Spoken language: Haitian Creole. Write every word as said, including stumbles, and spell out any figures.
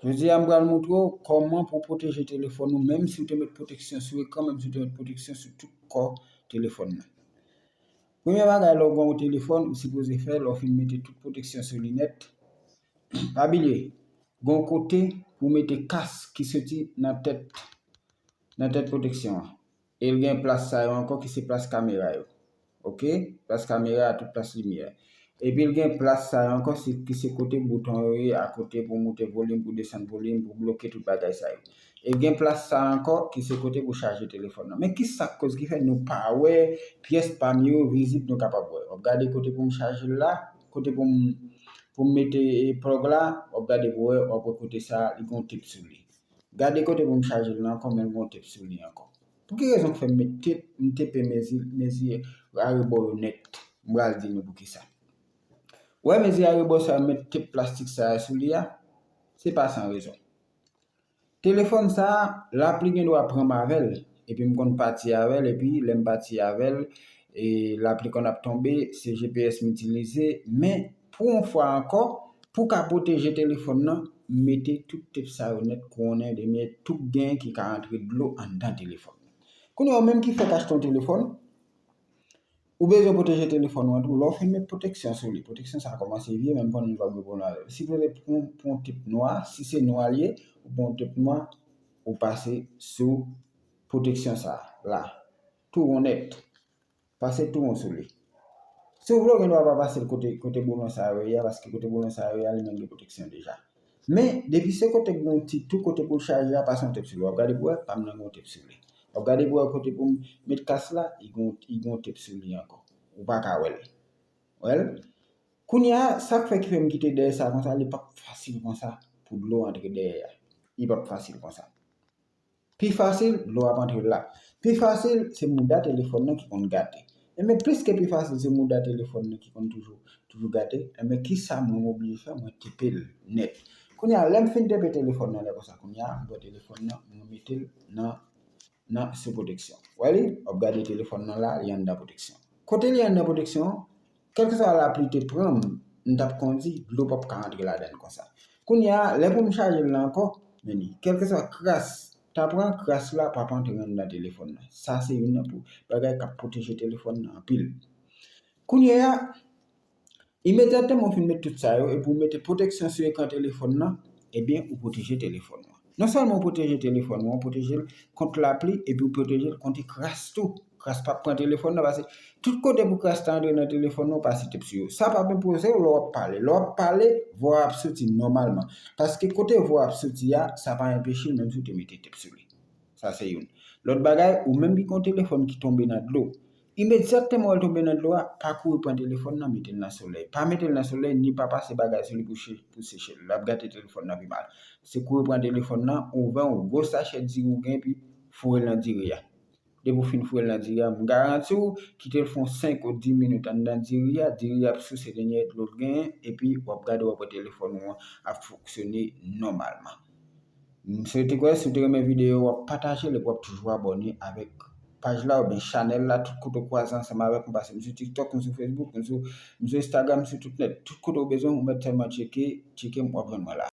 Jodi a, m pral montre w kòman pou w pwoteje telefòn ou, menm si w te met pwoteksyon sou ekran, menm si w te met pwoteksyon sou tout kò telefòn nan. Premye bagay, lè w gen yon telefòn, ou sipoze fè, lè w fin mete tout pwoteksyon sou li nèt, pa bliye, gen yon kote pou w mete kas ki soti nan tèt, nan tèt pwoteksyon an. E l gen plas sa yo ankò ki se plas kamera yo. Oke? Plas kamera a, tout plas limyè. Epi l gen plas sa yo ankò se, ki se kote bouton yo ye, a kote pou w moute volim, pou w desann volim, pou w bloke tout bagay sa yo. E l gen plas sa ankò ki se kote pou chaje telefòn nan. Men ki sa k koz ki fè nou pa wè pyès pa m yo vizib nou kapab wè? W ap gade kote pou m chaje l la, kote pou m, pou m mete plug la, w ap gade pou wè, w ap wè kote sa a, li gen yon tep sou li. Gade kote pou m chaje l la ankò, men l gen yon tep sou li ankò. Pou ki rezon k fè m met tep, m tepe mezi, mezi arebò yo nèt? M pral di nou poukisa. Ou wè mezi arebò sa yo, met tep plastik sa yo sou li a, se pa san rezon. Telefòn sa a, lapli gen dwa pran m avè l, epi m konn pati avè l, epi lè m pati avè l, e lapli konn ap tonbe, se G P S m itilize, men pou yon fwa ankò, pou w ka pwoteje telefòn nan, mete tout tep sa yo nèt, kouwonnen, demye, tout gen ki ka antre dlo anndan telefòn nan. Kounye a, ou menm ki fèk achte yon telefòn, ou bezwen pwoteje telefòn ou an tou. Lè w fin met pwoteksyon sou li, pwoteksyon sa a kòmanse vye, men m konnen li p ap gen pwoblèm avè l. Sipoze pou, pou yon tep nwa, si se nwa l ye, ou pran yon tep nwa, ou pase sou pwoteksyon sa a, la. Tou won nèt. Pase tou won sou li. Si w vle, w gen dwa pa pase l kote, kote boulon sa yo ye a, paske kote boulon sa yo ye a, li menm gen pwoteksyon deja. Men, depi se kote k gen yon ti tou kote pou l chaje a, pase yon tep sou li. W ap gade pou wè, pa m nan gen yon tep sou li. W ap gade pou wè kote pou m met kas la, li gen, li gen yon tep sou li ankò. Ou pa ka wè l. Wè l? Kounye a, sa k fè ki fè m kite dèyè sa konsa, li p ap fasil konsa pou dlo antre dèyè a. Li p ap fasil konsa. Pi fasil, dlo ap antre la. Pi fasil, se mouda telefòn nan ki konn gate. Enben, plis ke pi fasil, se mouda telefòn nan ki konn toujou, toujou gate. Enben, kisa mwen, m oblije fè? Mwen tepe l nèt. Kounye a, lè m fin tepe telefòn nan, lè konsa, kounye a, m pran telefòn nan, mwen mete l nan, nan sou pwoteksyon. Wè li? W ap gade telefòn nan la, li anndan pwoteksyon. Kote li anndan pwoteksyon an, kèlkeswa lapli te pran m, m t ap kondi, dlo p ap ka antre ladan l konsa. Kounye a, lè pou m chaje l la ankò, men li, kèlkeswa kras ta pran, kras la p ap antre anndan telefòn nan. Sa se youn nan pou, bagay k ap pwoteje telefòn nan anpil. Kounye a, imedyatman w fin met tout sa yo, epi w mete pwoteksyon sou ekran telefòn nan, ebyen, ou pwoteje telefòn ou an. Non sèlman w pwoteje telefòn ou an, w pwoteje l kont lapli, epi w pwoteje l kont kras tou. Kras p ap pran telefòn nan, paske tout kote pou kras ta antre nan telefòn nan, w pase tep sou yo. Sa p ap enpoze w lè w ap pale. Lè w ap pale, vwa w ap soti nòmalman. Paske kote vwa w ap soti a, sa pa enpeche l, menm si w te mete tep sou li. Sa se youn. Lòt bagay, ou menm ki gen yon telefòn ki tonbe nan dlo, imedyatman w al tonbe nan dlo a, pa kouri pran telefòn nan, mete l nan solèy. Pa mete l nan solèy, ni pa pase bagay sou li pou che-, pou seche l. L ap gate telefòn nan pi mal. Se kouri pran telefòn nan, ouvè yon gwo sachè diri w gen, epi foure l nan diri a. Depi w fin foure l nan diri a, m garanti w, kite l fè yon senk ou dis minit anndan diri a, diri a ap souse dènye dlo l genyen, epi w ap gade, w ap wè telefòn ou an ap fonksyone nòmalman. M swete kwè, si w te renmen videyo, w ap pataje l, epi w ap toujou abòne avèk paj la oubyen chanèl la, tout kote w kwaze ansanm avèk m, paske m sou TikTok, m sou Facebook, m sou, m sou Instagram, m sou tout nèt. Tout kote w bezwen, ou mèt sèlman tcheke, tcheke m, w ap jwenn mwen la.